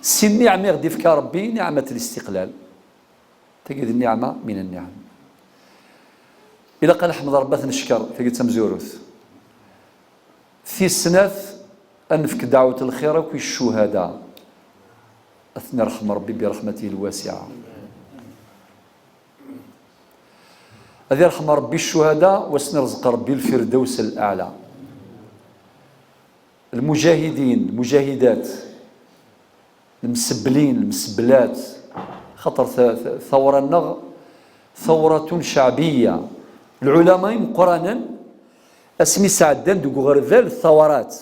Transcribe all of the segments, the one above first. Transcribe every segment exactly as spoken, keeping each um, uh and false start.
Si nniɛma i ɣ-d-ifka Ṛebbi, niɛmat listiqlal. Tagi d nniɛma min nniɛam. Ilaq ad neḥmed Ṛebbi, ad t-neckeṛ, tagi d tamezwarut. Tis snat, ad nefk ddeɛwat lxir akk i ccuhada. Ad ten-irḥem Ṛebbi bi raḥmatihi lwasiɛa. Ad irḥem Ṛebbi ccuhada, wa s-nirẓeq Ṛebbi lfirdews l-aɛla. Lmujahidin, lmujahidat, lmseblin, lmeseblat, xaṭer ta-, ta-, tawra-nneɣ, tawratun ceɛbiya. Lɛulama imeqqranen, asmi sɛeddan deg uɣerbal tawrat,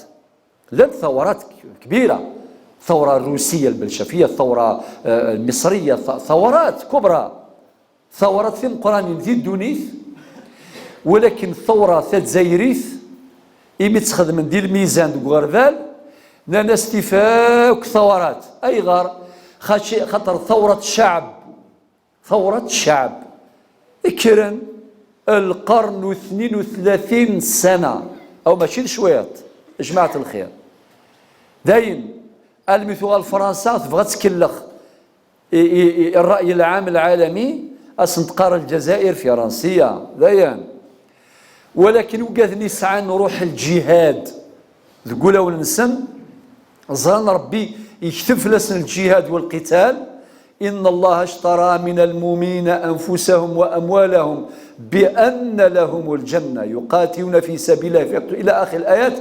llant tawrat k-, kbira, tawra rrusiya, lbelcafiya, tawra, eh, lmisriya, ta-, tawrat kubra. Tawrat timeqqranin di ddunit, walakin tawra tazzayrit, imi tt-xedmen di lmizan deg uɣerbal, nnan-as tif akk tawrat. Ayɣer? Xaci-, xaṭer tawrat cceɛb, tawrat cceɛb, kkren lqern u tnin u tlatin ssana, aw mačči d cwiṭ, jmaɛet lxir. Dayen, almi tuɣal Fransa tebɣa ad tkellex i, i, i ṛṛay lɛam lɛalami, ad sen-teqqar Lezzayer Firansiya, dayen. Walakin wigad-nni sɛan ruḥ lǧihad deg ulawen-nsen, ẓran Ṛebbi yekteb fell-asen lǧihad walqital, إن الله اشترى من المؤمنين أنفسهم وأموالهم بأن لهم الجنة يقاتلون في سبيل الله إلى آخر الآيات.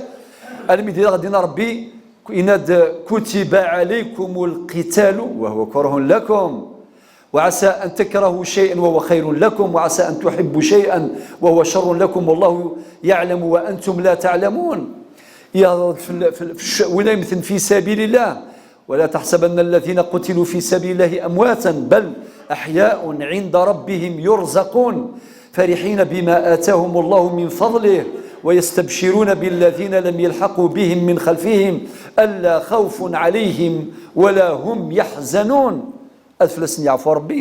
Almi d-, d-yenna Ṛebbi, yenna-d, كتب عليكم القتال وهو كره لكم وعسى أن تكرهوا شيئا وهو خير لكم وعسى أن تحبوا شيئا وهو شر لكم والله يعلم وأنتم لا تعلمون. Yehḍer-d f-, f-, f-, win ay yemmten في سبيل الله. ولا تحسبن الذين قتلوا في سبيل الله أمواتا بل أحياء عند ربهم يرزقون فرحين بما آتاهم الله من فضله ويستبشرون بالذين لم يلحقوا بهم من خلفهم ألا خوف عليهم ولا هم يحزنون. Ad fell-asen yeɛfu Ṛebbi,